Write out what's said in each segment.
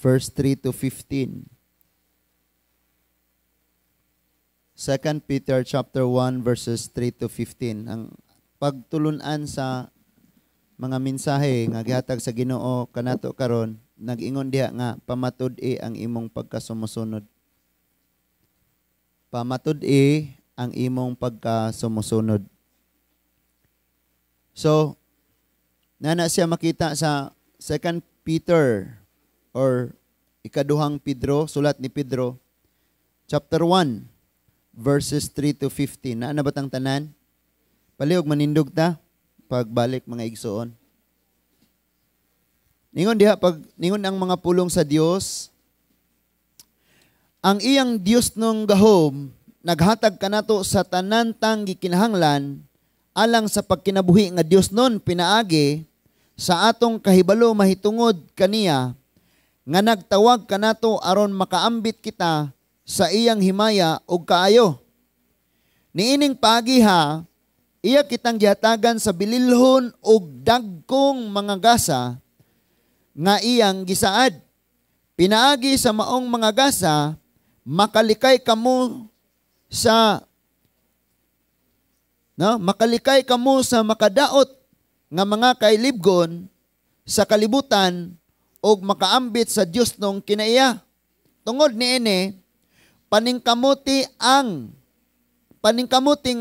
verse 3 to 15. 2 Peter chapter 1 verses 3 to 15. Ang pagtulunan sa mga mensahe nga gihatag sa Ginoo kanato karon, nag-ingon diha nga pamatud-i ang imong pagkasumusunod. Pamatud-i ang imong pagkasumusunod. So, nana siya makita sa 2 Peter or ikaduhang Pedro, sulat ni Pedro, chapter 1, verses 3 to 15. Naa na batang tanan? Palihog manindog ta pagbalik, mga igsoon. Ningon diha, pag ningon ang mga pulong sa Dios, ang iyang Dios nung gahom naghatag kanato sa tanan tang gikinahanglan alang sa pagkinabuhi nga Dios nun pinaagi sa atong kahibalo mahitungod kaniya nga nagtawag kanato aron makaambit kita sa iyang himaya ug kaayo. Niining pagiha, iya kitang gihatagan sa bililhon ug dagkong mga gasa nga iyang gisaad. Pinaagi sa maong mga gasa, makalikay kamo sa, no, makalikay kamo sa makadaot nga mga kailibgon sa kalibutan ug makaambit sa Dios nung kinaiya. Tungod niini, paningkamuti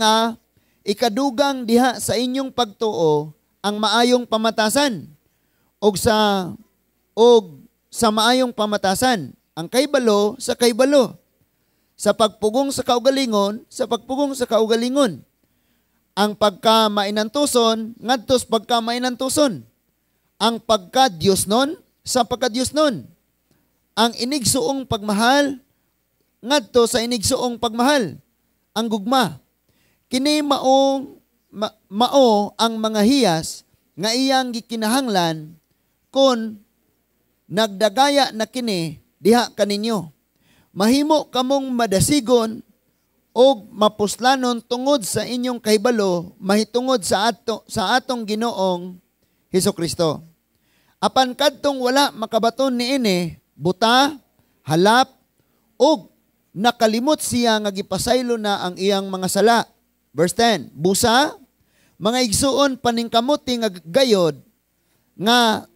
nga ikadugang diha sa inyong pagtuo ang maayong pamatasan ug sa maayong pamatasan ang kaybalo sa kaybalo, sa pagpugong sa kaugalingon sa pagpugong sa kaugalingon, ang pagka mainantuson ngadto sa pagka mainantuson, ang pagka Dios nun sa pagka Dios nun, ang inigsuong pagmahal ngadto sa inigsuong pagmahal, ang gugma. Kini mao ang mga hiyas nga iyang gikinahanglan kon nagdagaya na kini diha kaninyo. Mahimo kamong madasigon og mapuslanon tungod sa inyong kahibalo mahitungod sa atong Ginoong Hesus Kristo. Apan kadtong wala makabaton niini, buta, halap og nakalimot siya nga gipasaylo na ang iyang mga sala. Verse 10, busa, mga igsuon, paningkamuti nga gayod nga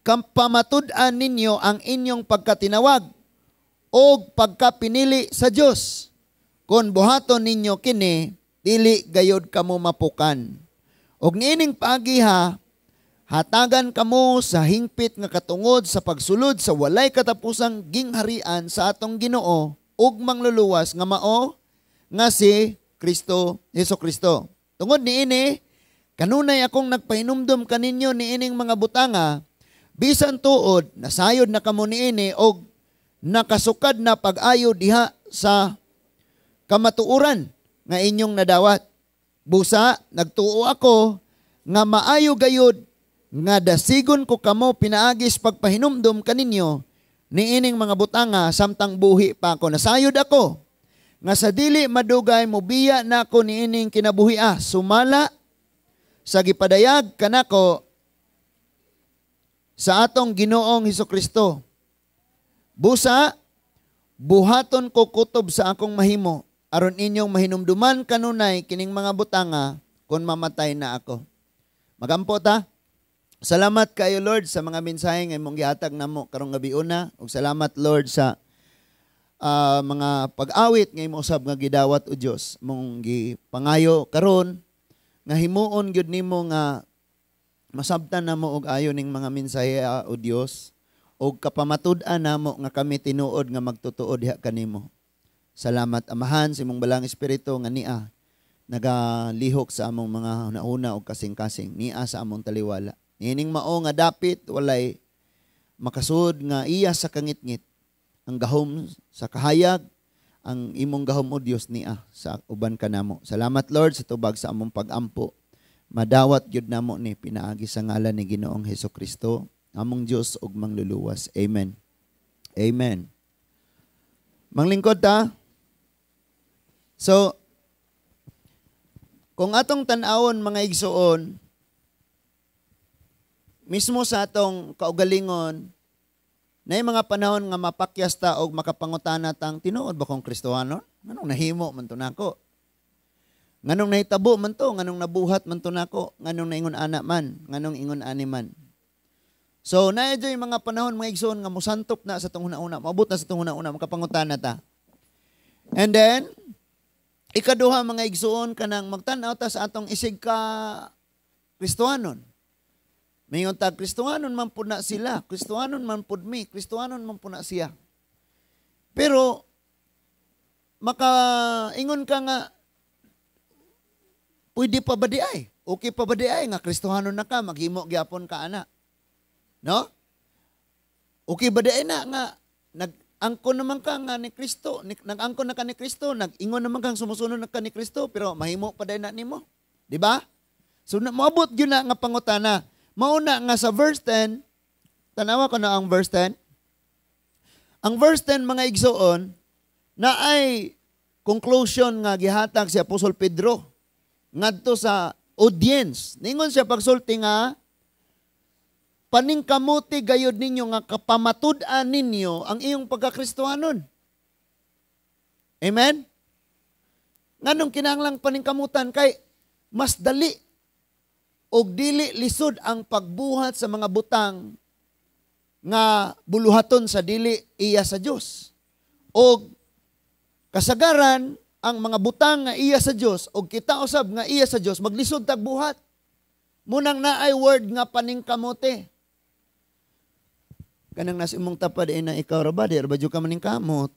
pamatud-an ninyo ang inyong pagkatinawag o pagkapinili sa Dios. Kung buhaton ninyo kini, dili gayod kamo mapukan. Og niining paagiha, hatagan kamo sa hingpit nga katungod sa pagsulod sa walay katapusang gingharian sa atong Ginoo ug mangluluwas nga mao nga si Kristo, Hesus Kristo. Tungod niini, kanunay akong nagpahinumdum kaninyo niining mga butanga, bisan tuod nasayod na kamo niini og nakasukad na pag-ayo diha sa kamatuoran nga inyong nadawat. Busa, nagtuo ako nga maayo gayud nga dasigon ko kamo pinaagis pagpahinumdum kaninyo niining mga butanga samtang buhi pa ako. Nasayod ako nga sa dili madugay mobiya nako niining kinabuhi, sumala sa gipadayag kanako sa atong Ginoong Hesus Kristo. Busa, buhaton ko kutob sa akong mahimo aron inyong mahinumduman kanunay kining mga butanga kung mamatay na ako. Magampo ta. Salamat kayo, Lord, sa mga mensahe nga imong gihatag namo karong gabiuna, ug salamat, Lord, sa mga pag-awit nga imo usab nga gidawat, o Dios, mong gipangayo karon nga himuon gyud nimo nga masabtan namo og ayo ning mga mensahe, o Dios, og kapamatud-an namo nga kami tinuod nga magtutuo diha kanimo. Salamat, Amahan, sa imong balang Espiritu nga nia nagalihok sa among mga hunahuna og kasing-kasing, nia sa among taliwala. Niining mao nga dapit walay makasud nga iya sa kangitngit ang gahom sa kahayag, ang imong gahom, o Dios, nia sa uban kanamo. Salamat, Lord, sa tubag sa among pagampo. Madawat gyud namo ni pinaagi sa ngalan ni Ginoong Hesus Kristo, among Dios ug mangluluwas. Amen. Amen. Manglingkod ta. So, kung atong tan-awon, mga igsuon, mismo sa atong kaugalingon, Na mga panahon nga mapakyas ta og makapangutana tang, "Tinuod ba kong Kristohanon? Nganong nahimo man to nako? Nganong nahitabo man to? Nganong nabuhat man to nako? Nganong naingon ana man? Nganong ingon ani man?" So, naa yung mga panahon, mga igsoon, nga musantop na sa atong huna-huna, maabot na sa atong huna-huna, makapangutana ta. And then, ikaduha, mga igsoon, kanang magtan-aw ta sa atong isig ka Kristohanon. Mayon tag Kristohanon man pud na sila, Kristohanon man pud mi, Kristohanon man pud na siya. Pero maka ingon ka nga, pwede pa ba di ay? Okay pa ba di ay nga Kristohanon na ka, maghimo gyapon ka ana? No? Okay ba di ay na nga nag-angkon naman ka nga ni Kristo, nag-angkon na ka ni Kristo, nag-ingon naman kang sumusunod na ka ni Kristo, pero mahimo pa day na nimo? Di ba? So na, moabot gyud na nga pangutana. Mauna nga sa verse 10, tanawa ko na ang verse 10. Ang verse 10, mga igsoon, na ay conclusion nga gihatag si Apostol Pedro ngadto sa audience. Ningon siya pagsulti nga, "Paningkamuti gayod ninyo nga kapamatud-an ninyo ang iyong pagkakristohanon." Amen? Nganong kinahanglang paningkamutan? Kay mas dali og dili lisod ang pagbuhat sa mga butang nga buluhaton sa dili iya sa Dios. Og kasagaran ang mga butang nga iya sa Dios og kita usab nga iya sa Dios, maglisod tag buhat. Munang naay word nga paningkamote. Kanang nasa imong tapad ay na ikaw ra ba, di ra ba ka maningkamot?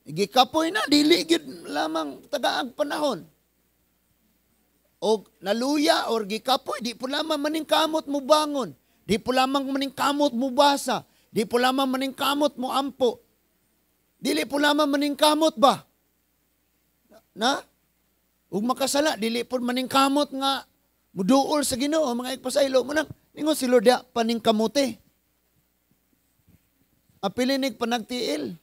Gikapoy na, dili gyud lamang tagaag panahon. O naluya or gikapoy, di po lamang maningkamot mo bangon. Di po lamang maningkamot mo basa. Di po lamang maningkamot mo ampo. Dili po lamang maningkamot ba? Na? Ug makasala, dili po maningkamot nga muduol sa Ginoo, mga igpasaylo mo nang ningon si Lord ya, paningkamote. Apilinig panagtiil.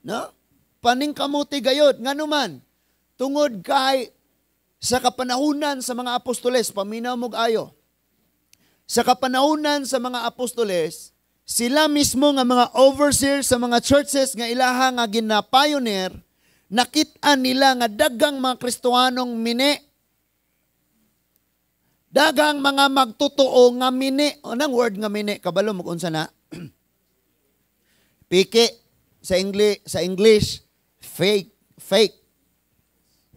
No? Paningkamote gayod nganuman tungod kay sa kapanahunan sa mga apostoles, paminaw mog ayo. Sa kapanahunan sa mga apostoles, sila mismo nga mga overseers sa mga churches nga ilaha nga gina-pioneer, nakit-an nila nga dagang mga Kristohanong mini. Dagang mga magtotoo nga mini. Anong word nga mini? Kabalo mo unsa na? Piki sa English, fake, fake.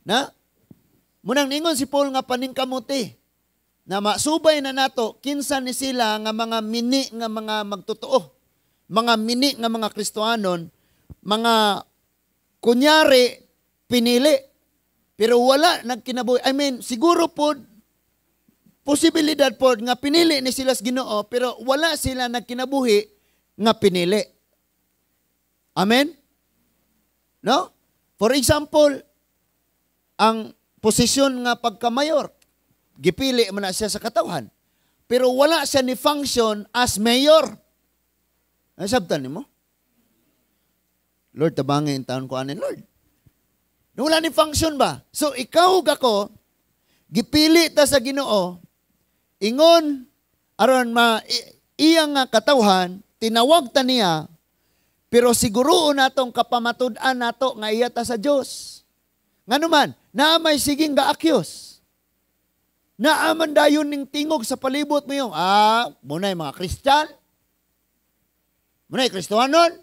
Na? Munang ningon si Paul nga paningkamuti na masubay na nato kinsa ni sila nga mga mini nga mga magtotoo. Mga mini nga mga Kristohanon, mga kunyari pinili pero wala nagkinabuhi. I mean, siguro po posibilidad po nga pinili ni sila sa Ginoo pero wala sila nagkinabuhi nga pinili. Amen? No? For example, ang posisyon nga pagkamayor, gipili man na siya sa katawhan. Pero wala siya ni function as mayor. Ano sabtan nimo? "Lord, tabangin taon ko anin, Lord." Wala ni function ba? So ikaw ako, gipili ta sa Ginoo, ingon aron ma iya nga katawhan, tinawag ta niya, pero siguro natong kapamatud-an nato nga iya ta sa Dios. Nganuman, naa may siging gaakyos. Naaman dayon ning tingog sa palibot mo yung, muna'y mga Christian, muna'y Kristohanon.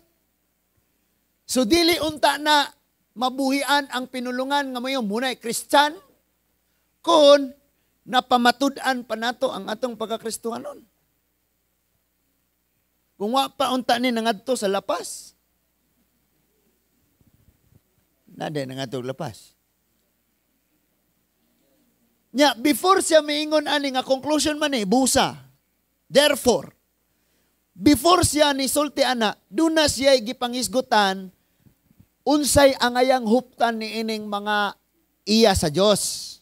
So dili unta na mabuhian ang pinulungan nga mo yung muna'y Christian, kung napamatud-an pa nato ang atong pagkakristohanon. Kung wa pa unta ni nangadto sa lapas. Nade nangadto lapas. Nya, before siya miingon ani nga conclusion man eh, busa. Therefore, before siya ni sulti ana, duna siya gipangisgutan unsay angayang huptan ni ining mga iya sa Dios.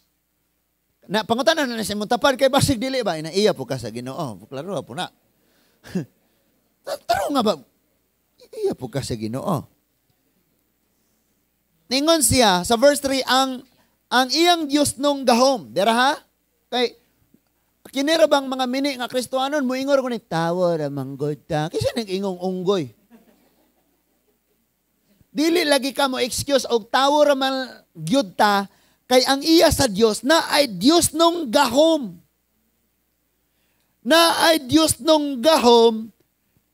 Na pangutana na sa imong tapad kay basig dili ba ina iya po ka sa Ginoo. Klaro po na. Taro nga ba iya po ka sa Ginoo. Ningon siya sa verse 3 ang iyang Dios nung gahom. Dira ha? Kay Kini ra bang mga mini nga Kristohanon moingon ko ni tawo ra manggod ta. Kinsa nag-ingong unggoy? Dili lagi ka mo excuse og tawo ra man gyud ta kay ang iya sa Dios na ay Dios nung gahom. Na ay Dios nung gahom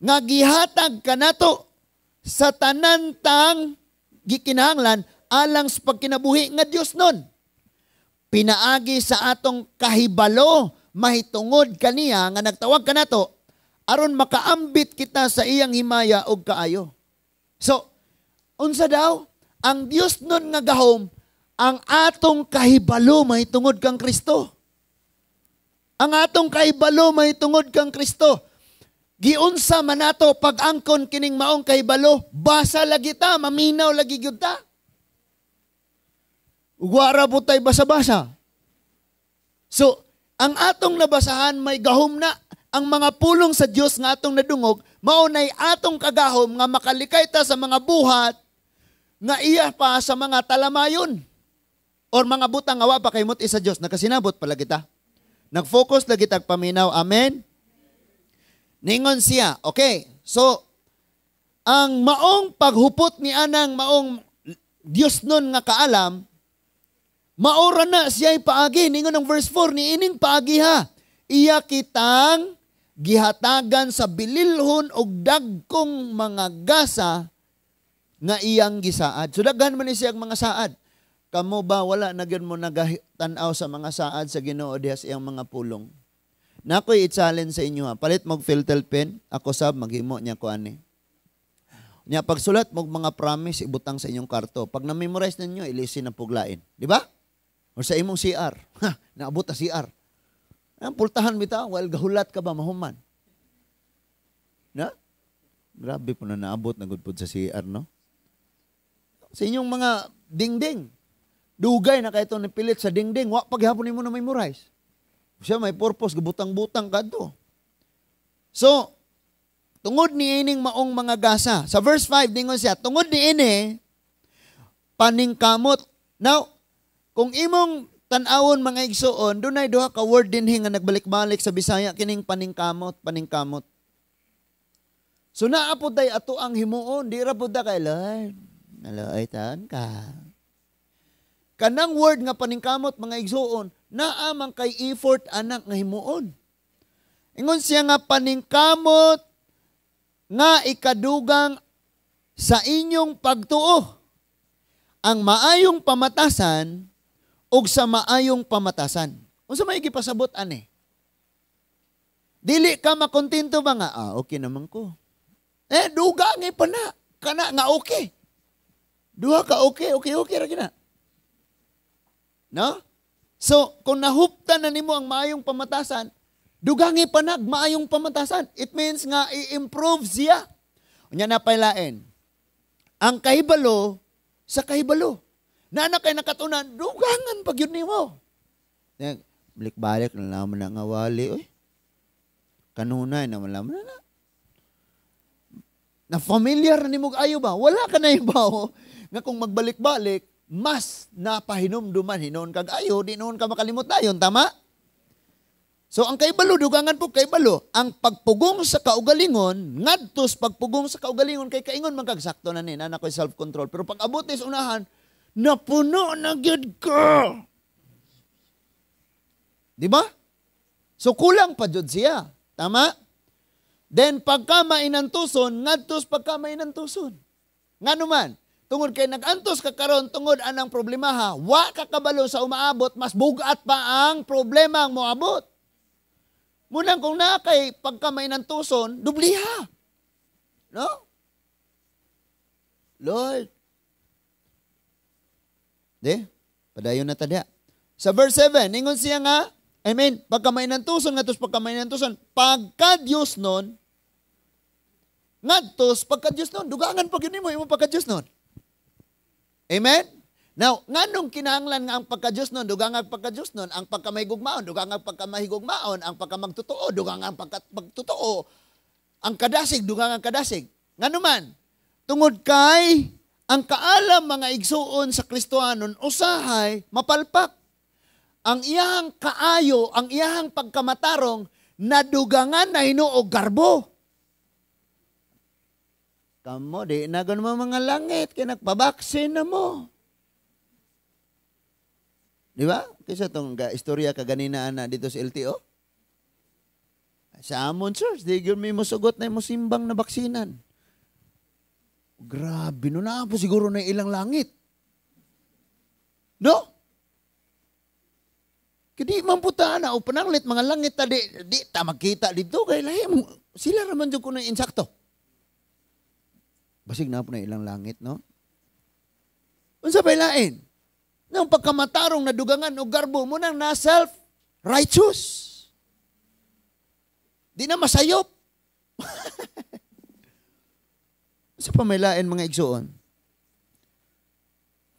nga gihatag kanato sa tanan tang gikinahanglan alang sa pagkinabuhi nga Dios nun. Pinaagi sa atong kahibalo mahitungod kaniya nga nagtawag kanato aron makaambit kita sa iyang himaya og kaayo. So, unsa daw? Ang Dios nun nga gahom ang atong kahibalo mahitungod kang Kristo. Ang atong kahibalo mahitungod kang Kristo. Giunsa man nato pag-angkon kining maong kahibalo, basa lagi ta, maminaw lagi gyud ta. Ug wara po tay basa-basa. So, ang atong nabasahan may gahom na ang mga pulong sa Dios nga atong nadungog, mao nay atong kagahom nga makalikay ta sa mga buhat nga iya pa sa mga talamayon or mga butang nga wa pa kay sa Dios. Nakasinabot pala kita. Nag-focus lagi tag paminaw. Amen. Ningon siya. Okay. So, ang maong paghupot ni anang maong Dios nun nga kaalam, maora na siya paagi. Ningon ang verse 4, ni ining paagi ha. Iya kitang gihatagan sa bililhon og dagkong mga gasa nga iyang gisaad. So daghan man ni siya ang mga saad. Kamo ba wala na gyud mo nagatanaw sa mga saad sa Ginoo diha sa iyang mga pulong? Nakoy i-challenge sa inyo ha. Palit mog filter pen, ako sab maghimo niya ko ani. Nya pagsulat mog mga promise ibutang sa inyong karto. Pag na-memorize ninyo, ilisin na puglain. Di ba? O sa imong CR. Ha, naabot na CR. Ang pultahan bitaw, well, gahulat ka ba mahuman? Na? Grabe po na naabot na gud pod sa CR, no? Sa inyong mga dingding. Dugay na kay ito nipilit sa dingding. Wa paghapon nimo na memorize. Siya may purpose, gabutang-butang kadto. So, tungod ni ining maong mga gasa. Sa verse 5, dingon siya, tungod ni ini, paningkamot. Now, kung imong tan-awon mga igsuon, dunay duha ka word dinhi nga nagbalik-balik sa Bisaya kining paningkamot, paningkamot. So naa pod day ato ang himuon, di ra pod kay Lord. Naloy taon ka. Kanang word nga paningkamot mga igsuon, naa man kay effort anak nga himuon. Ingon siya nga paningkamot nga ikadugang sa inyong pagtuo ang maayong pamatasan ug sa maayong pamatasan. Unsa may gipasabot ani? Dili ka makontento ba nga, ah, okay naman ko. Eh, dugangi pa na. Kana nga okay. Duha ka okay, okay, okay ra gina. No? So, kung nahuptan na nimo ang maayong pamatasan, dugangi pa nag maayong pamatasan. It means nga i-improve siya. Unya na pailain. Ang kahibalo sa kahibalo. Na na kay nakatunan, dugangan pag yun nimo. Balik-balik na naman na nga wali. Oy. Kanunay na wala na. Na familiar na nimo ayo ba? Wala ka na ibaw nga kung magbalik-balik, mas napahinumduman hinuon kag ayo, di noon ka makalimot dayon, tama? So ang kaibalo, dugangan po kaibalo, ang pagpugong sa kaugalingon, ngadtos pagpugong sa kaugalingon, kay kaingon man kag sakto na ni, na ko'y self-control. Pero pag abot ni sa unahan, napuno na gyud ka. Di ba? So kulang pa jud siya. Tama? Then pagka mainantuson, ngadtos pagka mainantuson. Ngano man, tungod kay nag-antos ka karon tungod anang problema ha, wa ka kabalo sa umaabot, mas bugat pa ang problema ang moabot. Munang kung naa kay pagka mainantuson, dubliha. No? Lord. De, padayon na ta diha. Sa verse 7, ningon siya nga, I mean, pagka mainantuson, ngadtos pagka mainantuson, pagka Diyos nun, ngadtos pagka Diyos nun, dugangan pag yun mo, imong pagka Diyos nun. Amen? Now, nganong kinahanglan nga ang pagka-Diyos nun, dugangan pagka-Diyos nun, ang pagkamahigugmaon, dugangan pagkamahigugmaon, ang pagkamagtotoo, dugangan pagkatotoo, ang kadasig, dugangan kadasig. Ngano man, tungod kay ang kaalam mga igsuon sa Kristohanon, usahay, mapalpak. Ang iyahang kaayo, ang iyahang pagkamatarong, nadugangan na hinuog garbo. Kamo, di na mo mga langit, kaya nagpabaksin na mo. Di ba? Kaysa itong istorya kaganina na dito sa LTO. Sa amon, sir, di yun may musugot na simbang na baksinan. Grabe, no na po siguro na ilang langit. No? Kadi man po ta na, o pananglit, mga langit ta, di ta magkita dito. Kay lahi, sila raman dyan ko na insakto. Basig na po na ilang langit, no? Unsa pa ilain? Nang pagkamatarong nadugangan o garbo mo nang na self-righteous. Di na masayop. Sa pamilain mga igsuon.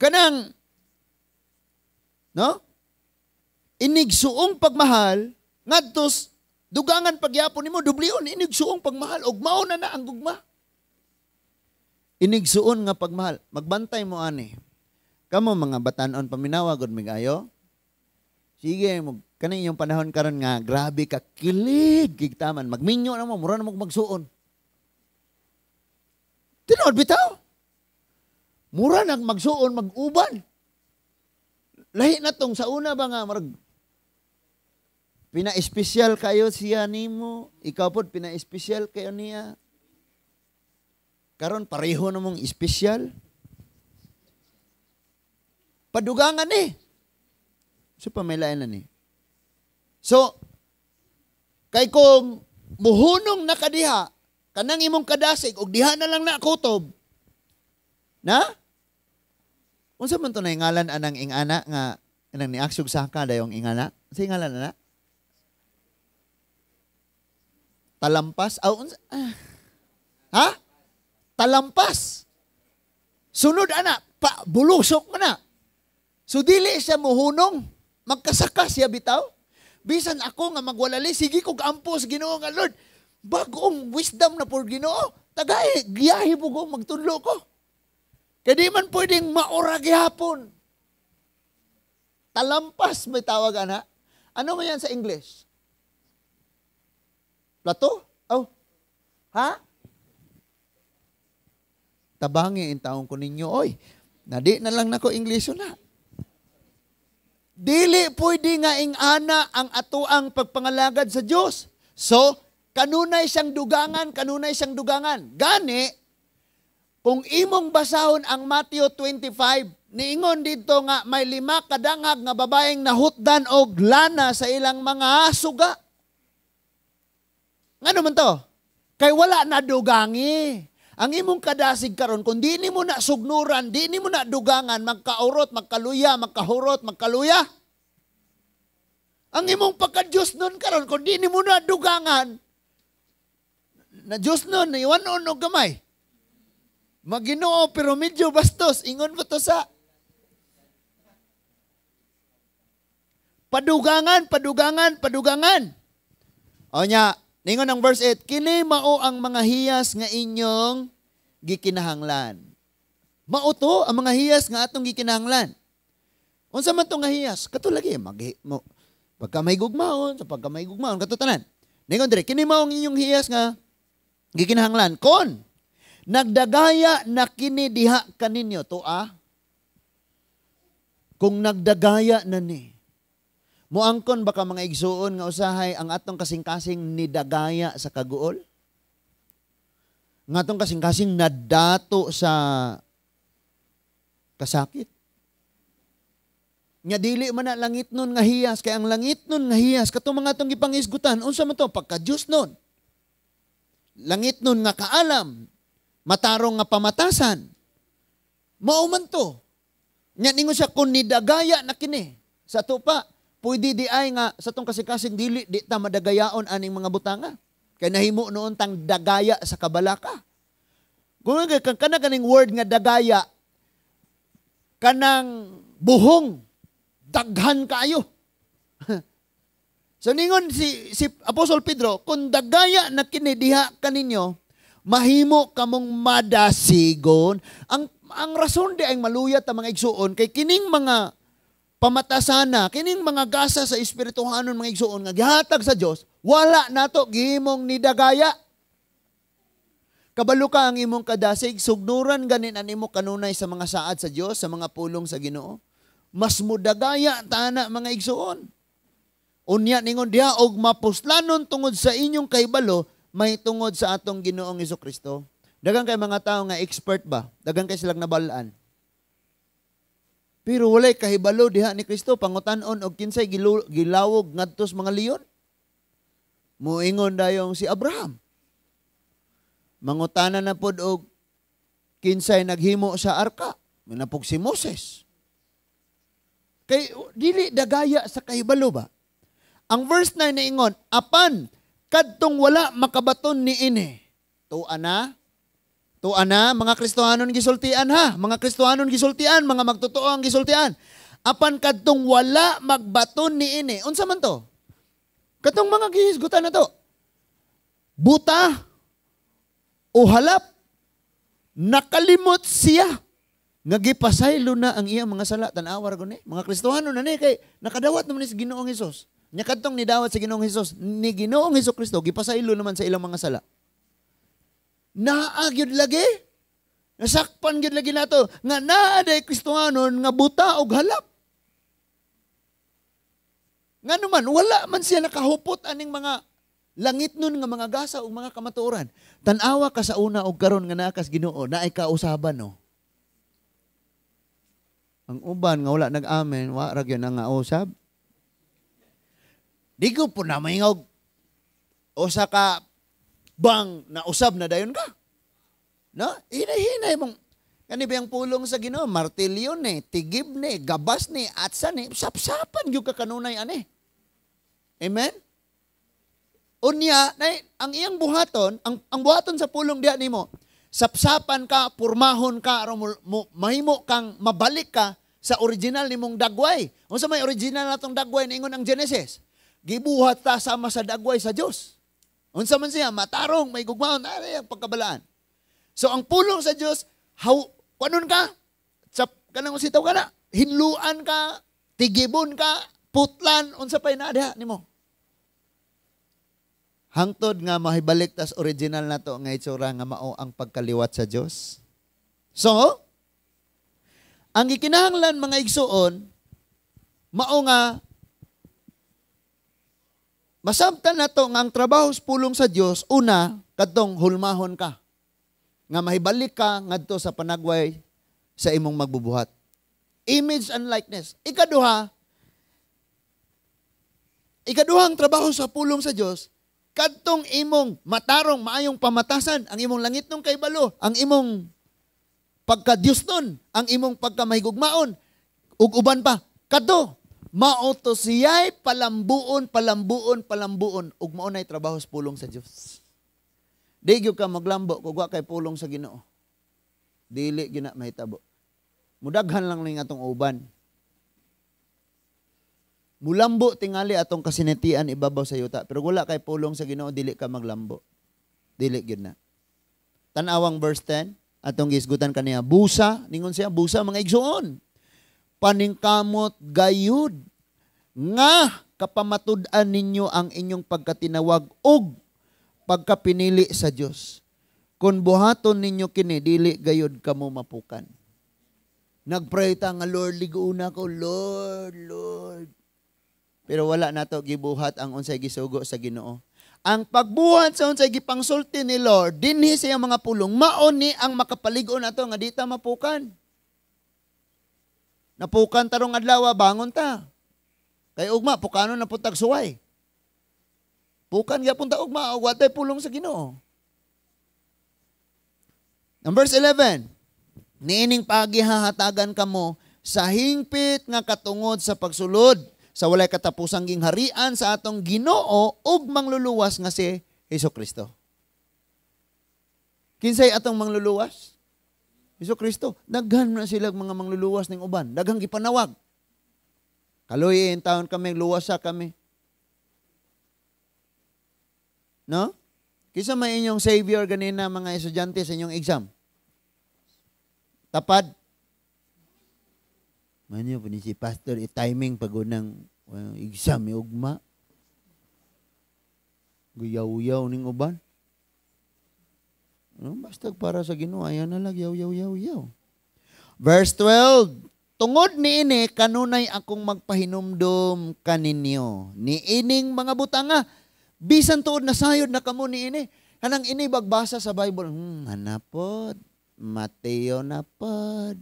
Kanang, no? Inigsuong pagmahal, ngadtos dugangan pagyapon nimo dublion inigsuong pagmahal og mao na na ang gugma. Inigsuon nga pagmahal, magbantay mo ani. Kamo mga batan-on paminawa gud migayo. Sige, mo kaning inyong panahon karon nga grabe ka kilig gigtaman, magminyo na mo, mura na mo magsuon. Tinuod bitaw. Mura nag magsuon mag-uban. Lahi na tong sa una ba nga marag pina-espesyal kayo siya nimo, ikaw pod pina-espesyal kayo niya. Karon pareho na mong espesyal. Padugangan eh. So pamilain na ni. So kay kung muhunong na kadiha, kanang imong kadasig og diha na lang na kutob. Na? Unsa man to na ngalan anang ingana nga anang niaksog saka dayong ingana? Unsa ngalan ana? Talampas? Aw, unsa? Ha? Talampas. Sunod ana, pa bulusok man na. So dili siya muhunong, magkasaka siya bitaw. Bisan ako nga magwalali, sige kog ampo sa Ginoo nga Lord. Bagong wisdom na por Ginoo. Tagay, giyahe po ko, magtunlo ko. Kaya di man pwedeng maura gihapon. Talampas may tawag ana. Ano man yan sa English? Plato? Oh. Ha? Tabangi in taong ko ninyo, oy. Nadi na lang nako Ingleso na. Dili pwede nga ingana ang atuang pagpangalagad sa Dios. So, kanunay siyang dugangan, kanunay siyang dugangan. Gani, kung imong basahon ang Matthew 25, niingon dito nga may 5 kadangag nga babaeng nahutdan og lana sa ilang mga suga. Ngano man to? Kay wala na dugangi. Ang imong kadasig karon kung di nimo na sugnuran, di nimo na dugangan, magkaurot, magkaluya, magkahurot, magkaluya. Ang imong pagka-Diyos nun karon kung di nimo na dugangan, na Diyos nun, naiwanon og gamay. Maginoo pero medyo bastos, ingon mo to sa padugangan, padugangan, padugangan. O nya, ningon ang verse 8, kini mao ang mga hiyas nga inyong gikinahanglan. Mao to ang mga hiyas nga atong gikinahanglan. Unsa man to nga hiyas? Kato lagi mo pagka may gugmaon, sa pagka may gugmaon kato tanan. Ningon dire, kini mao ang inyong hiyas nga gikinahanglan kon nagdagaya na kini diha kaninyo to ah. Kung nagdagaya na ni. Muangkon baka mga igsuon nga usahay ang atong kasing-kasing nidagaya sa kaguol? Nga atong kasing-kasing nadato sa kasakit? Nga dili man na langit nun nga hiyas, kay ang langit nun nga hiyas, katong mga atong gipangisgutan, unsa man to? Pagka-Diyos nun. Langit nun nga kaalam, matarong nga pamatasan. Mao man to. Nga ningon siya, kung nidagaya na kini, sa tupa, pwede di ay nga sa tong kasing-kasing dili di ta madagayaon aning mga butanga. Kay nahimo noon tang dagaya sa kabalaka. Kung kana kaning word nga dagaya, kanang buhong, daghan kaayo. So ningon si Apostol Pedro, kung dagaya na kini diha kaninyo, mahimo kamong madasigon. Ang rason di ay maluyat ang mga igsuon kay kining mga pamatasana, kining mga gasa sa espirituhanon, mga igsuon, nga gihatag sa Dios, wala nato gihimong nidagaya. Kabalo ka ang imong kadasig, sugnuran ganin ang imo kanunay sa mga saad sa Dios, sa mga pulong sa Ginoo. Mas mudagaya tana, mga igsuon. Unya ningon diha, og mapuslanon tungod sa inyong kahibalo may tungod sa atong Ginoong Kristo. Dagan kay mga tao nga expert ba? Dagan kay silang nabalaan. Pero walay kahibalo diha ni Kristo, pangutan-on og kinsay gilawog ngadto sa mga leon. Muingon dayong si Abraham. Mangutana na pod og kinsay naghimo sa arka. Minapog si Moses. Kay dili dagaya sa kahibalo ba? Ang verse 9 naingon, apan kadtong wala makabaton niini. Tuwa na. Tuwa na, mga Kristohanon gisultian ha. Mga Kristohanon gisultian, mga magtotoo ang gisultian. Apan kadtong wala magbaton niini. Unsa man to? Katong mga gihisgutan na to. Buta o halap, nakalimot siya nga gipasaylo na ang iyang mga sala. Tan-awa ra guni. Mga Kristohanon na ni kay nakadawat naman ni sa Ginoong Hesus. Nya kadtong nidawat sa Ginoong Hesus, ni Ginoong Hesus Kristo gipasaylo naman sa ilang mga sala. Naa gyud lagi. Nasakpan gyud lagi nato nga naa day Kristohanon nga buta og halap. Nga naman wala man siya nakahupot aning mga langit nun nga mga gasa ug mga kamatuoran. Tan-awa ka sa una og karon nga naa kas Ginoo, naay kausaban no. Ang uban nga wala nag-amen, wa ra gyud nga usab. Di ko po na maingog usa ka bang nausab na dayon ka. No? Hinay-hinay mong kani ba ang pulong sa Ginoo, martilyo ni, tigib ni, gabas ni, atsa ni, sapsapan gyud ka kanunay ani. Amen? Unya, nay, ang iyang buhaton, ang buhaton sa pulong diha nimo, sapsapan ka, purmahon ka, aron mahimo kang mabalik ka sa original nimong dagway. Unsa may original natong dagway niingon ang Genesis? Gibuhat ta sama sa dagway sa Dios. Unsa man siya, matarong, may gugmaon, ari ang pagkabalaan. So ang pulong sa Dios, how kuanon ka? Sap kanang usitaw ka na, hinluan ka, tigibon ka, putlan, unsa pay naa diha nimo. Hangtod nga mahibalik tas original nato nga itsura nga mao ang pagkaliwat sa Dios. So, ang gikinahanglan, mga igsuon, mao nga masabtan nato nga ang trabaho sa pulong sa Dios, una, kadtong hulmahon ka. Nga mahibalik ka ngadto sa panagway sa imong magbubuhat. Image and likeness. Ikaduha, ikaduhang trabaho sa pulong sa Dios, kadtong imong matarong maayong pamatasan, ang imong langit nung kaibalo, ang imong pagka-Diyos nun, ang imong pagkamahigugmaon, ug uban pa, kadto, mao to siya'y palambuon, palambuon, palambuon, ug mao na'y trabaho sa pulong sa Dios. Di gyud ka maglambo kung wa kay pulong sa Ginoo. Dili gyud na mahitabo. Mudaghan lang ning atong uban. Mulambo tingali atong kasinatian ibabaw sa yuta, pero wala kay pulong sa Ginoo, dili ka maglambo. Dili gyud na. Tan-awang verse 10, atong gisgutan kaniya, busa, ningon siya, busa mga igsuon. Paningkamot gayud nga kapamatud-an ninyo ang inyong pagkatinawag ug pagkapinili sa Dios. Kung buhaton ninyo kini, dili gayud kamo mapukan. Nagpray ta nga, Lord, liguuna ko, Lord, Lord. Pero wala nato gibuhat ang unsay gisugo sa Ginoo. Ang pagbuhat sa unsay gipangsulti ni Lord dinhi sa iyang mga pulong, mao ni ang makapalig-on nato nga di ta mapukan. Napukan tarong adlaw, bangon ta. Kay ugma pukanon na putag suway. Pukan gyapon ta ugma og watay pulong sa Ginoo. Ang verse 11, niining paagi hahatagan kamo sa hingpit nga katungod sa pagsulod sa walay katapusang gingharian sa atong Ginoo ug mangluluwas nga si Hesukristo. Kinsay atong mangluluwas? Hesukristo. Daghan na sila mga mangluluwas ning uban. Daghang gipanawag. Kaluoy taon kami, luwasa kami. No? Kinsa may inyong savior ganina, mga estudyante, sa inyong exam? Tapad? Manyo po ni si pastor i-timing pag unang exam ugma. Guyaw-yaw ning uban. No, basta para sa Ginoo ayan na lang yaw yaw yaw yaw. Verse 12. Tungod niini kanunay akong magpahinumdom kaninyo niining mga butanga, bisan tuod nasayod na kamo niini. Kanang ini bagbasa sa Bible, hanapod, Mateo na pod.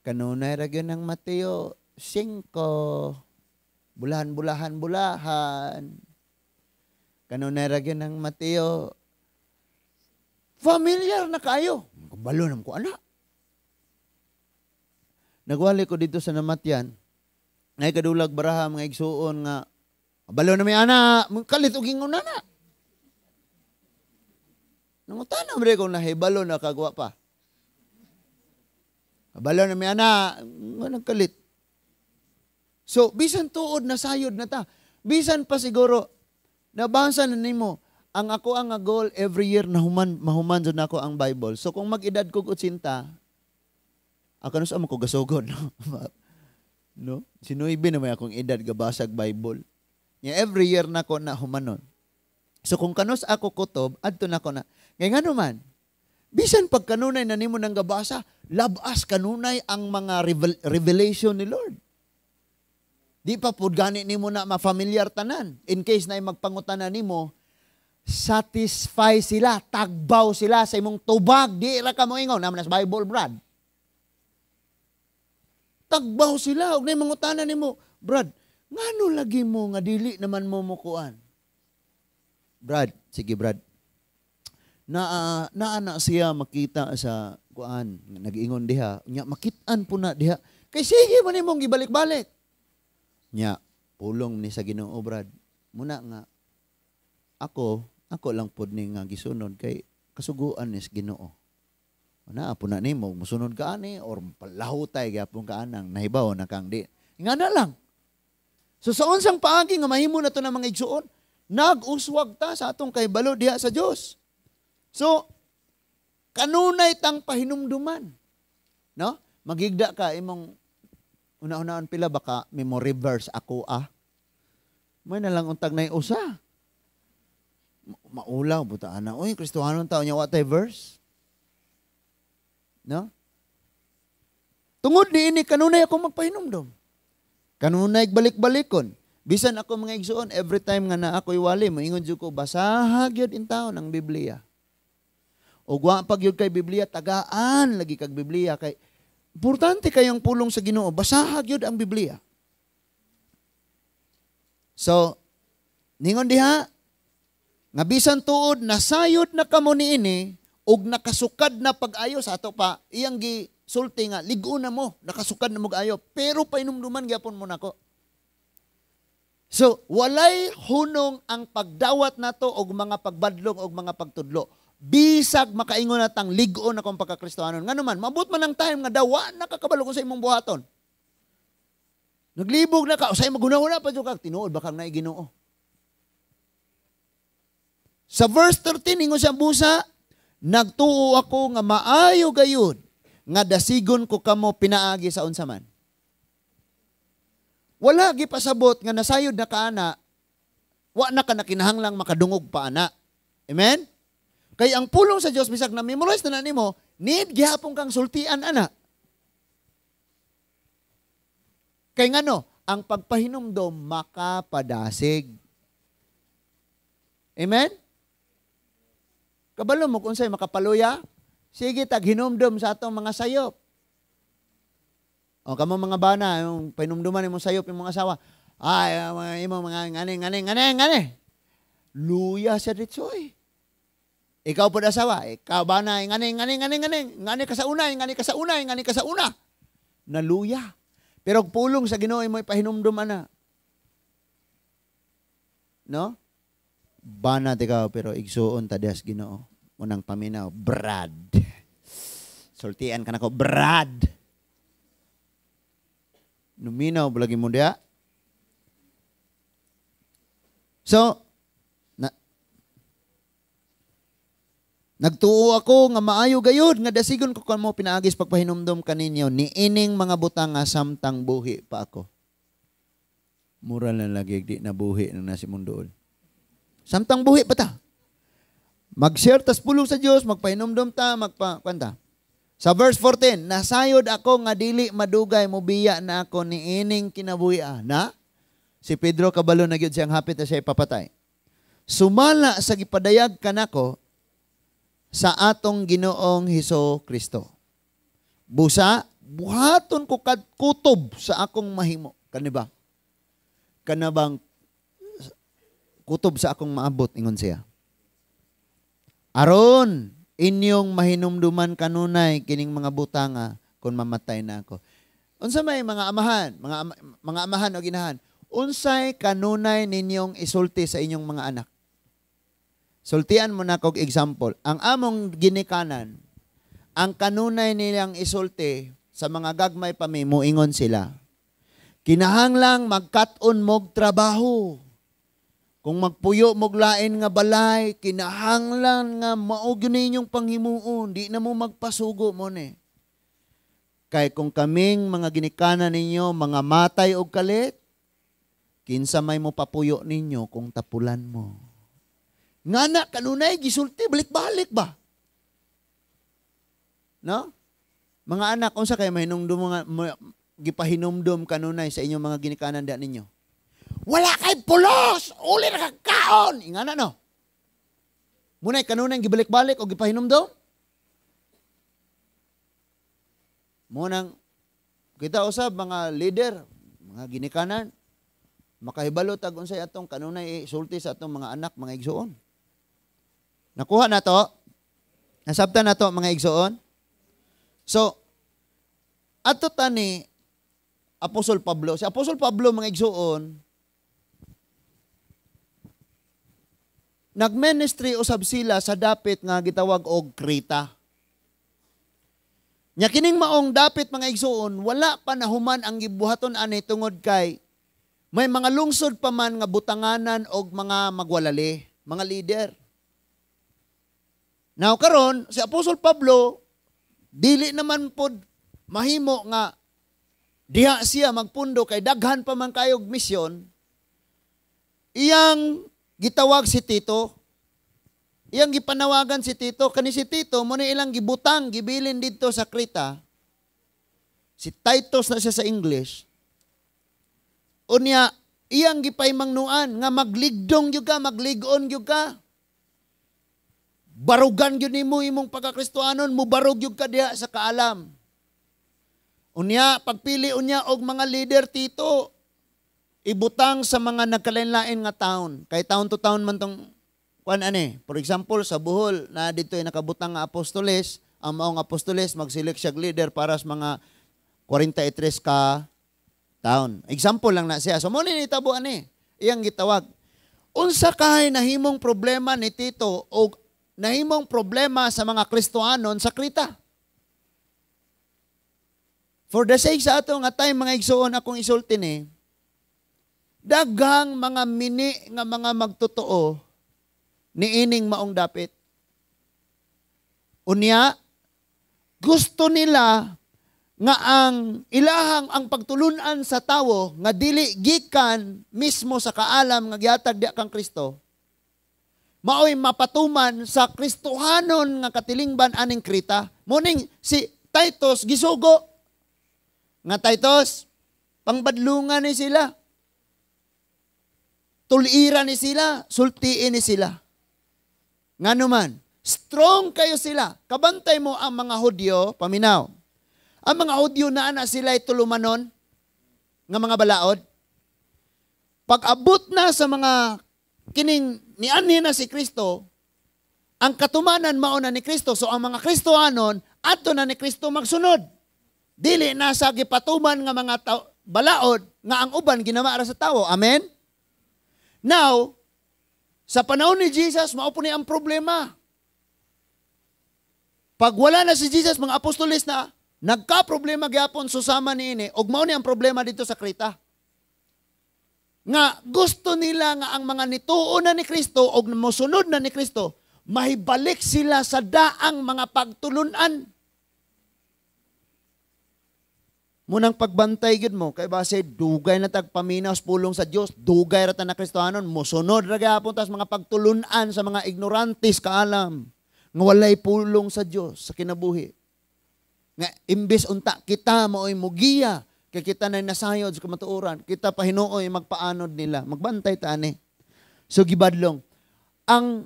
Kanunay ra gyud ng Mateo 5. Bulahan, bulahan, bulahan. Kanunay ra gyud ng Mateo. Familiar na kayo. Kabalo nam ko ana. Nagwali ko dito sa namatyan. Nay kadulag baraha mga igsuon nga kabalo na may ana, kalit og ingon na. Nangutana man kung nahibalo na kagwa pa. Kabalo na may ana, nga nagkalit. So, bisan tuod na sayod na ta. Bisan pa siguro, nabasa na nimo, ang ako ang goal every year na human, mahuman jud nako ang Bible. So, kung mag-edad ko 80, ako sa mo ko gasugod. No? No? Sinuibi na may akong edad gabasag Bible. Nya every year nako na humanon. So kung kanus ako kutob, adto nako na. Ngay ngano man, bisan pag kanunay na nimo nang gabasa, labas kanunay ang mga revelation ni Lord. Di pa pud gani nimo na ma-familiar tanan. In case na magpangutana nimo, satisfy sila, tagbaw sila sa imong tubag. Di ra ka moingon, naman sa Bible, Brad. Tagbaw sila, og nay mangutana nimo, Brad, ngano lagi mo nga dili naman mo mukuan? Brad, sige Brad. Naa na siya makita sa kuan, nag-ingon diha, nya makit-an po na diha. Kay sige man nimong gibalik-balik. Nya pulong ni sa Ginoo, Brad. Muna nga ako lang pod ni nga gisunod kay kasuguan ni sa Ginoo. Naa po na nimo musunod ka ani or palahutay gyapon ka anang nahibaw na kang di. Nga na lang. So sa unsang paagi nga mahimo na to ng mga igsuon, nag-uswag ta sa atong kahibalo diha sa Dios. So kanunay tang pahinumduman. No? Magigda ka imong una-unaan pila baka memory verse ako ah. May na lang untag nay usa. Maulaw buta ana. Oy, Kristohanon tao nya wa tay verse. No? Tungod niini kanunay ako magpahinumdom. Kanunay balik-balikon. Bisan ako mga igsuon every time nga naa ako'y wali, moingon jud ko basaha gyud in taon ang Biblia. Og wa pa gyud kay Biblia, tagaan lagi kag Biblia kay importante kayong pulong sa Ginoo, basaha gyud ang Biblia. So, ningon diha nga bisan tuod nasayod na kamo niini ug nakasukad na pag-ayo sa ato pa, iyang gisulti nga lig-on na mo, nakasukad na mo ayo, pero painumduman gyapon mo nako. So, walay hunong ang pagdawat nato og mga pagbadlong og mga pagtudlo. Bisag makaingon natang lig-on na akong pagkakristohanon. Ngano man, mabot man ang time nga dawa nakakabalo ko sa imong buhaton. Naglibog na ka, usay magunahuna pa jud ka, tinuod ba kang naay Ginoo. Sa verse 13 ingon siya busa, nagtuo ako nga maayo gayud nga dasigon ko kamo pinaagi sa unsa man. Wala gipasabot nga nasayod na ka ana, wa na ka nakinahanglang makadungog pa ana. Amen? Kay ang pulong sa Dios bisag na memorize na nimo, need gihapon kang sultian ana. Kay ngano, ang pagpahinumdom makapadasig. Amen? Kabalo mo kung unsay makapaluya? Sige tag hinumdom sa atong mga sayop. O kamo mga bana, yung pahinumduman imong sayop imong asawa. Ay, imong mga ngani ngani ngani ngani. Luya sa ditsoy. Ikaw po asawa, ikaw bana, ngani ngani ngani ngani, ngani ka sa una, ngani ka sa una, ngani ka sa una. Naluya. Pero pulong sa Ginoo imo ipahinumdum ana. No? Bana ikaw pero igsuon ta diha sa Ginoo. Unang paminaw, Brad. Sultian ka nako, Brad. Numinaw lagi mo diha. So, Nagtuo ako nga maayo gayud nga dasigon ko kamo pinaagis pagpahinumdom kaninyo niining mga butanga samtang buhi pa ako. Mura na lagi di nabuhi na nasi mundoon. Samtang buhi pa ta. Mag-share tas pulong sa Dios, magpahinumdom ta, magpa kwanta. Sa verse 14, nasayod ako nga dili madugay mobiya na ako niining kinabuhi. Na? Si Pedro kabalo na gyud siyang hapit na siya ipapatay. Sumala sa gipadayag kanako sa atong Ginoong Heso Kristo. Busa, buhaton ko kad kutob sa akong mahimo. Kani ba? Kana bang kutob sa akong maabot, ingon siya. Aron inyong mahinumduman kanunay kining mga butanga kung mamatay na ako. Unsa may mga amahan, mga amahan o ginahan, unsay kanunay ninyong isulti sa inyong mga anak? Sultian mo na kog example. Ang among ginikanan, ang kanunay nilang isulti sa mga gagmay pa mi, muingon sila. Kinahanglang magkat-on mog trabaho. Kung magpuyo mog lain nga balay, kinahanglan nga mao gyud ninyong panghimuon, di na mo magpasugo mo ni. Kay kung kaming mga ginikanan ninyo, mga matay og kalit, kinsa may mo papuyo ninyo kung tapulan mo. Ngana kanunay gisulti balik-balik ba? No? Mga anak, unsa kay mahinumdum mga gipahinumdum kanunay sa inyong mga ginikanan da ninyo? Wala kay pulos, uli ra kag kaon. Ingana no. Munay kanunay gibalik-balik o gipahinumdum? Munang kita usab mga leader, mga ginikanan, makahibalo tag unsay atong kanunay isulti sa atong mga anak, mga igsuon. Nakuha na to? Nasabtan na to, mga igsuon? So, ato tani Apostol Pablo. Si Apostol Pablo, mga igsuon, nagministry usab sila sa dapit nga gitawag og Creta. Nya kining maong dapit, mga igsuon, wala pa nahuman ang gibuhaton ani tungod kay may mga lungsod pa man nga butanganan og mga magwalali, mga leader. Now karon si Apostol Pablo dili naman pod mahimo nga diha siya magpundo kay daghan pa man kayog misyon. Iyang gitawag si Tito. Iyang gipanawagan si Tito. Kani si Tito mo ni ilang gibutang gibilin didto sa Creta. Si Titus na siya sa English. Unya iyang gipaymangnuan nga magligdong gyud ka, maglig-on gyud ka. Barugan gyud nimo imong pagkakristohanon, mubarog gyud ka diha sa kaalam. Unya pagpili unya og mga leader Tito, ibutang sa mga nagkalain-lain nga town. Kay town to town man tong kuan ani. For example, sa Bohol na dito ay nakabutang nga apostoles, ang maong apostoles magselect siya leader para sa mga 43 ka town. Example lang na siya. So mo ni nitabo ani, iyang gitawag. Unsa kay nahimong problema ni Tito og nahimong problema sa mga Kristohanon sa Creta? For the sake sa ato nga time, mga igsuon, akong isulti ni, daghang mga mini nga mga magtotoo niining maong dapit. Unya, gusto nila nga ang ilahang ang pagtulunan sa tawo nga dili gikan mismo sa kaalam nga gihatag diha kang Kristo, maoy mapatuman sa Kristohanon nga katilingban aning Creta. Muning si Titus gisugo nga Titus, pangbadlungan ni sila, tulira ni sila, sultiin ni sila. Ngano man, strong kayo sila. Kabantay mo ang mga Hudyo, paminaw. Ang mga Hudyo na ana sila tulumanon nga mga balaod. Pag-abot na sa mga kining nianhi na si Kristo, ang katumanan mao na ni Kristo. So ang mga Kristohanon adto na ni Kristo magsunod. Dili na sa gipatuman nga mga balaod nga ang uban ginama ra sa tawo. Amen? Now, sa panahon ni Jesus, mao po ni ang problema. Pag wala na si Jesus, mga apostoles na, nagka-problema gyapon susama niini, og mao ni ang problema dito sa Creta. Nga gusto nila nga ang mga nituo na ni Kristo og mosunod na ni Kristo, Mahibalik sila sa daang mga pagtulunan. Munang pagbantay gyud mo kay base dugay na tag paminaw sa pulong sa Dios, dugay ra ta na Kristohanon, mosunod ra gihapon tas mga pagtulunan sa mga ignorantes kaalam nga walay pulong sa Dios sa kinabuhi. Nga imbes unta kita maoy mugiya kay kita na nasayod sa kamatuoran, kita pa hinuoy magpaanod nila, magbantay ta ani. So gibadlong ang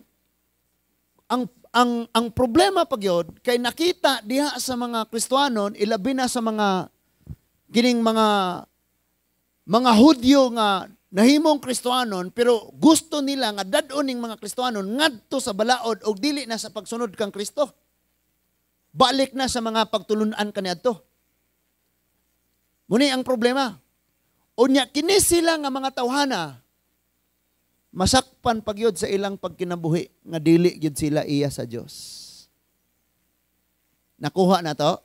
problema pagyod kay nakita diha sa mga Kristohanon, ilabi na sa mga kining mga Hudyo nga nahimong Kristohanon, pero gusto nila nga dad-on ning mga Kristohanon ngadto sa balaod og dili na sa pagsunod kang Kristo. Balik na sa mga pagtulunan kaniadto. Muni ang problema. Unya kini sila nga mga tawhana masakpan pagyod sa ilang pagkinabuhi nga dili gyud sila iya sa Dios. Nakuha na to?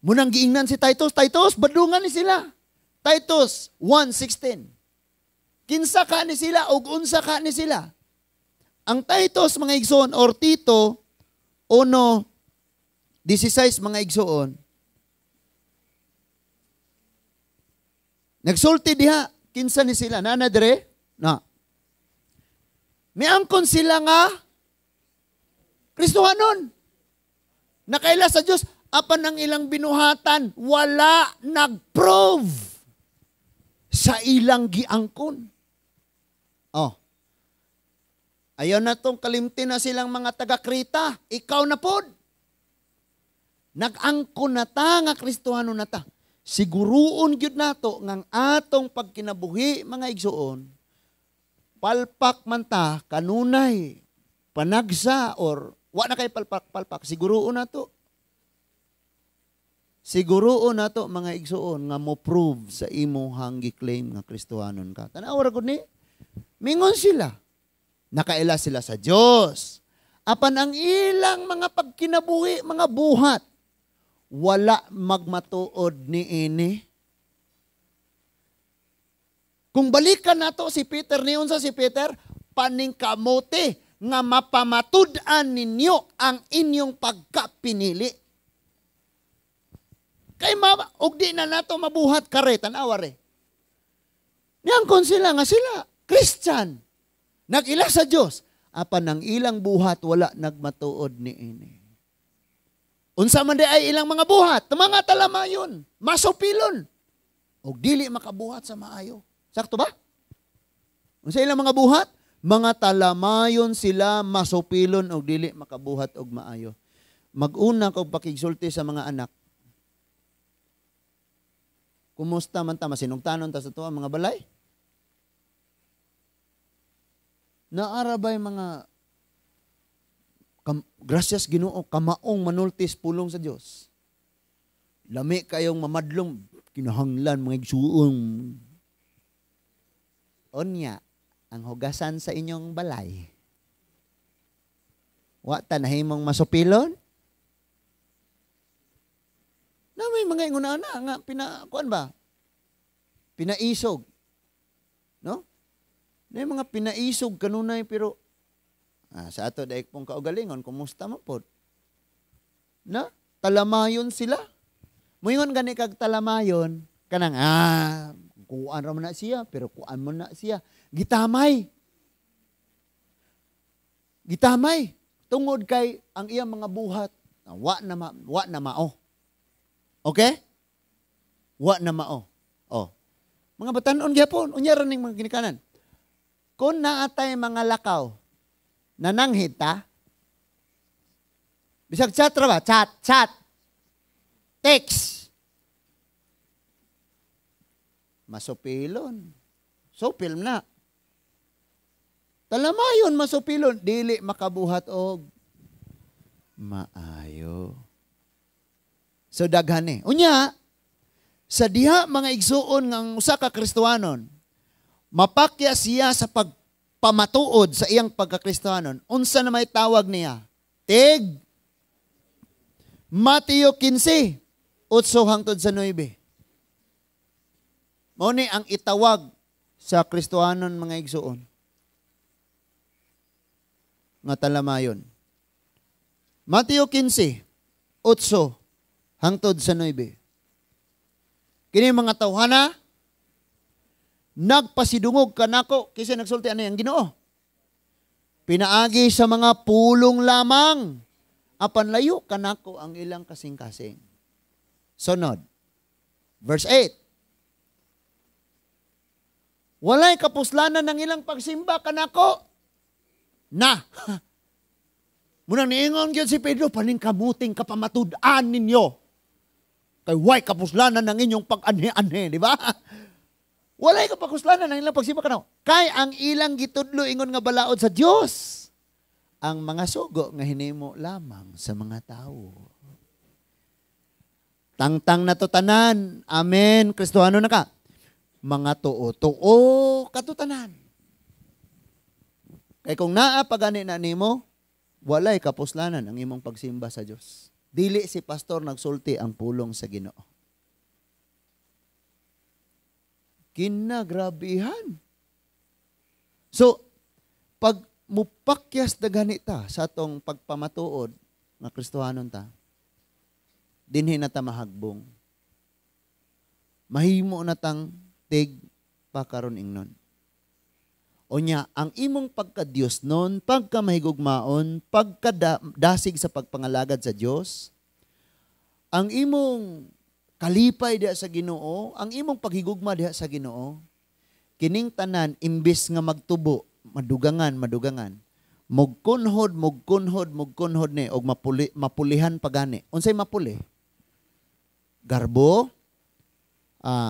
Munang giingnan si Titus, Titus, badlungan ni sila. Titus 1:16. Kinsa ka ni sila og unsa ka ni sila? Ang Titus, mga igsoon, or Tito 1:16, mga igsoon. Nagsulti diha, kinsa ni sila? Nana dire? Na. Miangkon sila nga Kristohanon. Nakaila sa Dios, apan ang ilang binuhatan wala nag-prove sa ilang giangkon. Oh. Ayaw na tong kalimti na silang mga taga-Krita. Ikaw na pod. Nag-angkon na ta nga Kristohano na ta. Siguruon gyud nato ngang atong pagkinabuhi, mga igsoon, palpak man ta kanunay panagsa or wa na kay palpak-palpak, siguruon nato. Siguruon nato, mga igsoon, nga mo prove sa imo gi-claim nga Kristohanon ka. Tan-aw ra gud ni. Mingon sila. Nakaila sila sa Dios. Apan ang ilang mga pagkinabuhi, mga buhat, wala magmatuod ni ini. Kung balikan nato si Peter, niyon sa si Peter, paningkamote nga mapamatud-an ninyo ang inyong pagkapinili. Kay og di na nato mabuhat kare, tan-awa re. Niangkon sila nga sila, Christian, nag-ila sa Dios, apan ang ilang buhat wala nagmatuod ni ini. Unsa man di ay ilang mga buhat, mga talamayon, masupilon, og dili makabuhat sa maayo. Sakto ba? Unsa ilang mga buhat? Mga talamayon sila, masupilon, og dili makabuhat og maayo. Mag-una kog pakigsulti sa mga anak. Kumusta man ta, masinugtanon ta sa tuwa mga balay? Naarabay mga gracias Ginoo, kamaong manultis pulong sa Dios. Lami kayong mamadlong, kinahanglan mga igsuong. Onya, ang hugasan sa inyong balay. Wa ta nahimong masupilon? Na may mga inguna na nga pina kuan ba? Pinaisog. No? Na may mga pinaisog kanunay pero sa ato daik pong kaugalingon, kumusta man pod? Na talamayon sila. Moingon gani kag talamayon kanang kuan ra man na siya pero kuan man na siya. Gitamay. Gitamay tungod kay ang iyang mga buhat wa na mao. Okay? Wa na mao. Oh. Mga batan-on gyapon, unya ra ning mga ginikanan. Kung naatay mga lakaw, nananghid ta? Bisag chat ra ba? Chat, chat. Text. Masupilon. Supil na. Talamayon masupilon, dili makabuhat og maayo. So daghan ni. Unya, sa diha mga igsuon nga ang usa ka Kristohanon, mapakya siya sa pagpamatuod sa iyang pagkakristohanon. Unsa na may tawag niya? Tig Mateo 15, 8 hangtod sa 9. Mao ni ang itawag sa Kristohanon mga igsuon. nga talamayon. Mateo 15, 8 hangtod sa 9. Kini mga tawhana nagpasidungog kanako, kasi nagsulti ani ang Ginoo. Pinaagi sa mga pulong lamang, apan layo kanako ang ilang kasing-kasing. Sunod. Verse 8. Walay kapuslanan ng ilang pagsimba kanako. Na. Munang niingon gyud si Pedro, paningkamuting kapamatud-an ninyo. Kay way kapuslanan ng inyong pag-anhe-anhe, di ba? Walay kapuslanan ng ilang pagsimba kanako. Kay ang ilang gitudlo ingon nga balaod sa Dios, ang mga sugo nga hinimo lamang sa mga tao. Tangtang na to tanan. Amen. Kristohano na ka. Mga tuo-tuo katutanan. Kay kung naa pagani na nimo, walay kapuslanan ang imong pagsimba sa Dios. Dili si pastor nagsulti ang pulong sa Ginoo. Kinagrabihan. So, pag mupakyas na ganita sa atong pagpamatuod nga Kristohanon ta, dinhi na ta mahagbong. Mahimo na tang tig pakaron ingnon. Onya, ang imong pagka-Dios nun, pagka-mahigugmaon, pagka-dasig sa pagpangalagad sa Dios, ang imong kalipay diha sa Ginoo, ang imong paghigugma diha sa Ginoo, kining tanan imbis nga magtubo, madugangan, madugangan, mugkunhod, mugkunhod, mugkunhod ni og mapuli, mapulihan pagani. Unsay mapuli? Garbo,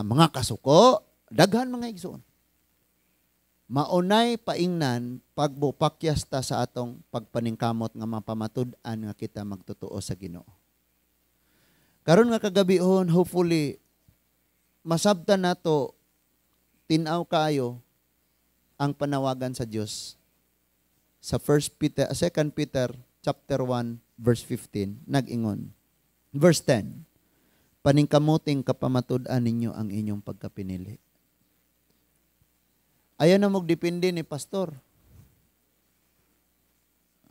mga kasuko, daghan mga igsoon. Maunay paingnan pagbupakyas ta sa atong pagpaningkamot nga mapamatud-an nga kita magtotoo sa Ginoo. Karon nga kagabihon, hopefully masabtan nato tin-aw kaayo ang panawagan sa Dios sa 1 Peter, 2 Peter chapter 1 verse 15 nag-ingon. Verse 10. Paningkamuting kapamatud-an ninyo ang inyong pagkapinili. Ayaw na magdepende ni pastor.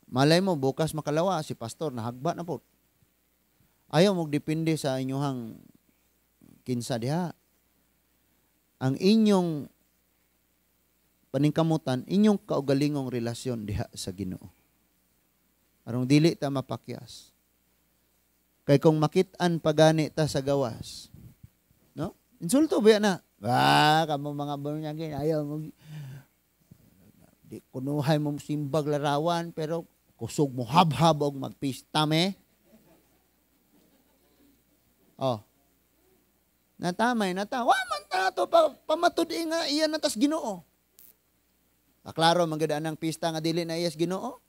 Malay mo, bukas makalawa, si pastor, nahagba na po. Ayaw magdepende sa inyong kinsa diha. Ang inyong paningkamutan, inyong kaugalingong relasyon diha sa Ginoo. Arong dili ta mapakyas. Kay kung makit-an pagani ta sa gawas, no? Insulto ba na? Ah, kamo mga bunyagin, ayaw mo, di kunuhay mo simbag larawan, pero kusog mo habhab og magpista me. Oh. Natamay, nata. Wa man ta to pa, pamatud-i nga iya na tas Ginoo. Aklaro man gyud anang pista nga dili na iyas Ginoo.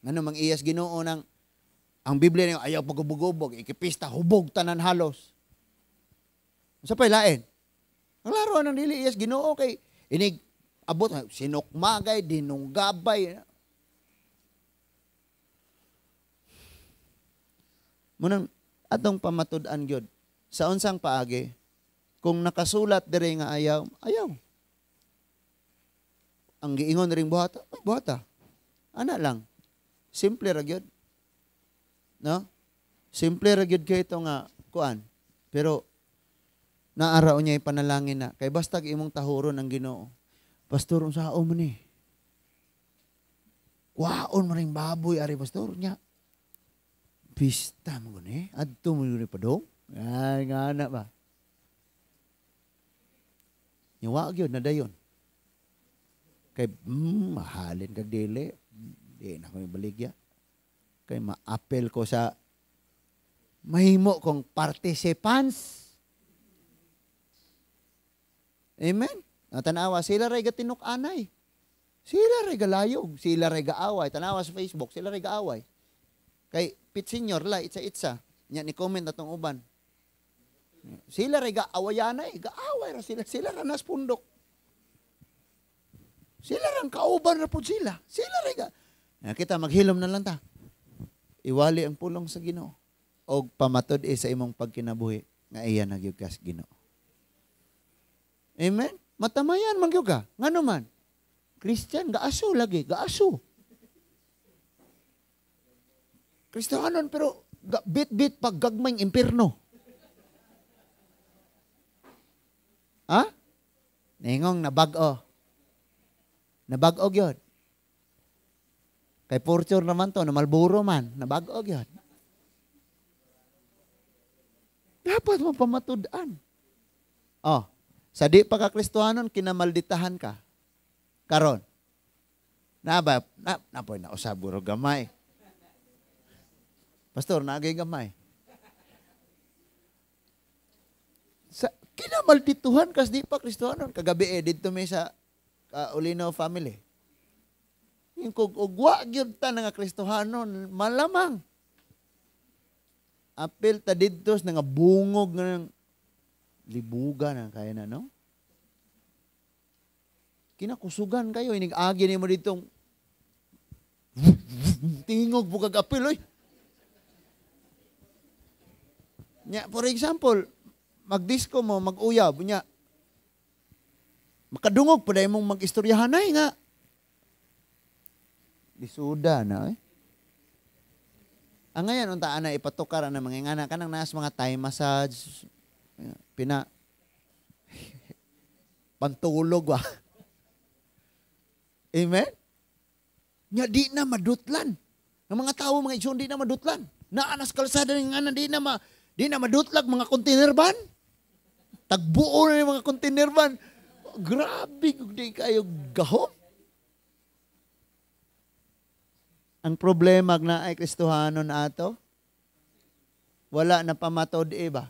Ngano mang iyas Ginoo nang ang Biblia niyo ayaw pagubog-ubog, ikipista hubog tanan halos. Unsa pay lain? Ang laro nang dili iyas Ginoo kay inig abot sinukmagay dinunggabay. Munang atong pamatud-an gyud sa unsang paagi kung nakasulat diri nga ayaw, ayaw. Ang giingon ring buhata, ay buhata. Ana lang. Simple ra gyud. No? Simple ra gyud kay ito nga kuan. Pero naaraw niya ipanalangin na kay bastag imong tahuron ang Ginoo. Pastor, unsaon man ni? Kuwaon man ring baboy ari pastor nya. Pista mo gani, adto mo gani padong. Ay nga na ba. Nya wa gyud na dayon. Kay mahalin kag dili, di na ko ibaligya. Kay maapel ko sa mahimo kong participants. Amen. Tanawa, sila ray gatinuk-anay. Sila ray galayog. Sila ray gaaway. Tanawa sa Facebook, sila ray gaaway. Kay Pit Senior la, itsa-itsa. Nya ni comment atong uban. Sila ray gaawayanay. Gaaway ra sila. Sila ra nas pundok. Sila rang kauban ra pud sila. Sila ray ga. Kita maghilom na lang ta. Iwali ang pulong sa Ginoo. Og pamatud-i sa imong pagkinabuhi nga iya nagyud ka sa Ginoo. Amen? Matamayan man gyud ka. Ngano man? Christian, gaaso lagi, gaaso. Kristohanon pero bit-bit pag gagmayng impierno. Ha? Ningong nabag-o. Nabag-o gyud. Kay Fortune naman to, na Malboro man, nabag-o gyud. Dapat mapamatud-an. Oh, sa di pa ka Kristohanon, kinamalditahan ka. Karon. Na ba, na, napoy na usab guro gamay. Pastor, naagay gamay. Sa kinamaldituhan kas di pa Kristohanon. Kagabi didto mi sa Ulino family. Yung kung ugwa gyud ta nga Kristohanon, malamang apil ta didto sa nga bungog nga libuga na kaya na, no? Kinakusugan kayo, inig-agi nimo ditong tingog bukag apil, oy. Nya, for example, magdisco mo, mag-uyab, nya, makadungog pa dahil mong mag-istoryahanay nga. Lisuda na, eh. Ang ngayon, unta ana ipatukar ang mga ingana kanang naas mga Thai massage, pina pantulog ba. Amen? Nga di na madutlan. Ang mga tao, mga igsoon, di na madutlan. Naanas kalsada ng ana, di na madutlag mga container van. Tagbuo na yung mga container van. Grabe, kung di kayo gahom. Ang problema na ay Kristohanon ato, wala na pamatod iba.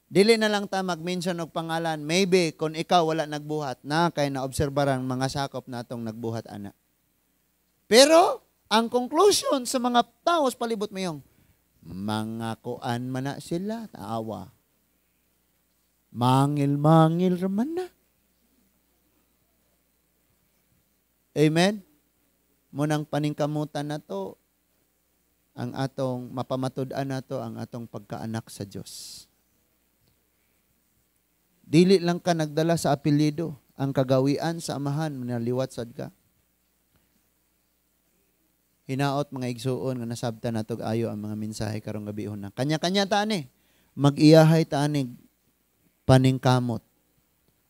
Dili na lang ta mag-mention og pangalan. Maybe kung ikaw wala nagbuhat, na kay naobserbaran mga sakop natong nagbuhat ana. Pero ang conclusion sa mga tao sa palibot mo yung mga kuan man na sila, taawa. Mangil-mangil raman na. Amen? Munang paningkamutan na to, ang atong mapamatud-an na to, ang atong pagkaanak sa Diyos. Dili lang ka nagdala sa apelyido, ang kagawian sa amahan, manaliwat sad ka. Hinaot mga igsuon nga nasabtan natog ayo ang mga mensahe karong gabihon na. Kanya-kanya taan eh. Mag-iyahay taan eh, paningkamot.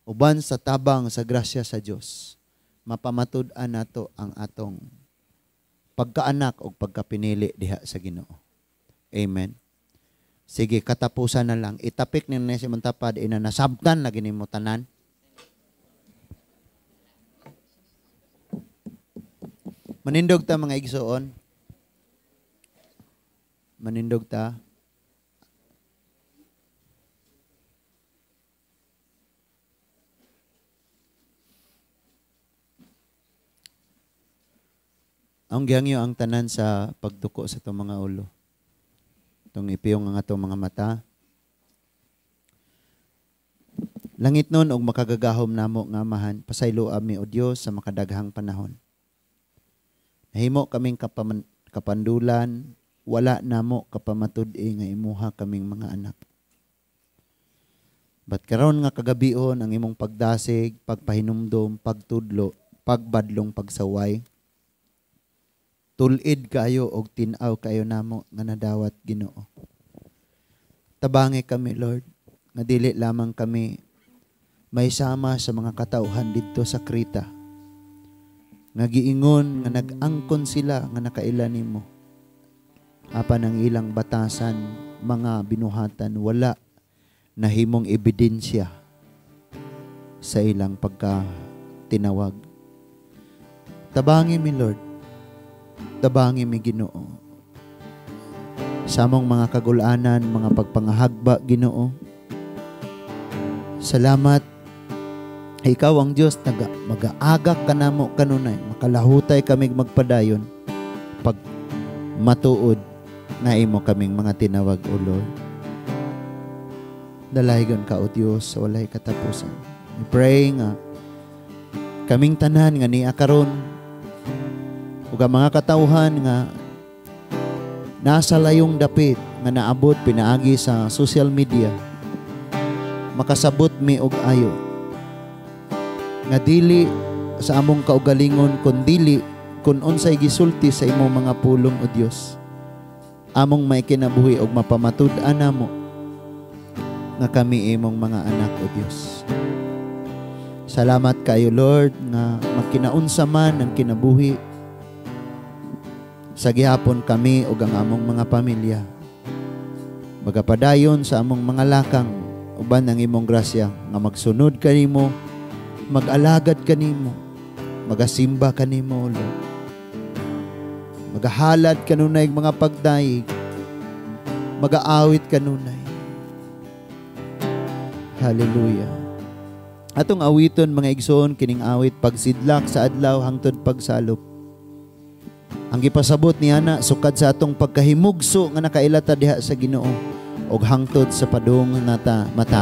Uban sa tabang sa grasya sa Dios. Mapamatud-an nato ang atong pagkaanak o pagkapinili diha sa Ginoo. Amen. Sige, katapusan na lang. Itapik ni si Montapad, ina nasabtan lagi nimo tanan. Manindog ta mga igsoon. Manindog ta. Ang gihangyo ang tanan sa pagduko sa itong mga ulo. Itong ipiyong ang atong mga mata. Langit nun og makagagahom namo nga amahan, pasayloa mi o Dios sa makadaghang panahon. Nahimo kaming kapandulan, wala namo kapamatud-i nga imuha kaming mga anak. But karon nga kagabihon ang imong pagdasig, pagpahinumdom, pagtudlo, pagbadlong, pagsaway, tulid kayo og tin-aw kayo namo nga nadawat Ginoo. Tabangi kami, Lord, nga dili lamang kami may sama sa mga katauhan didto sa Kreta. Nga giingon nga nag-angkon sila nga nakaila nimo. Apan ang ilang batasan, mga binuhatan, wala nahimong ebidensya sa ilang pagkatinawag. Tabangi mi, Lord. Tabangi mi, Ginoo. Sa among mga kagulanan, mga pagpangahagba, Ginoo. Salamat. Ikaw ang Diyos, mag-aagak ka namo kanunay, makalahutay kami magpadayon pag matuod na imo kaming mga tinawag, O Lord. Dalahigan ka, O Diyos, sa walay katapusan. We pray nga kaming tanan nga niya karon ug ang mga katawhan nga nasa layong dapit nga naabot pinaagi sa social media, makasabot mi og ayo nga dili sa among kaugalingon kundili Kung unsay gisulti sa imong mga pulong, O Dios, among may kinabuhi og mapamatud-an namo nga kami imong mga anak, O Dios. Salamat kayo, Lord, nga makinaunsa man ang kinabuhi sa gihapon, kami ug ang among mga pamilya magapadayon sa among mga lakang uban ang imong grasya nga magsunod kanimo, mag-alagad kanimo, magasimba kanimo, Lord. Magahalad kanunay mga pagdayeg, magaawit kanunay. Hallelujah. Atong awiton, mga igsoon, kining awit "Pagsidlak sa Adlaw Hangtod Pagsalop". Ang gipasabot ni ana, sukad sa atong pagkahimugso nga nakaila ta diha sa Ginoo og hangtod sa padung nata mata.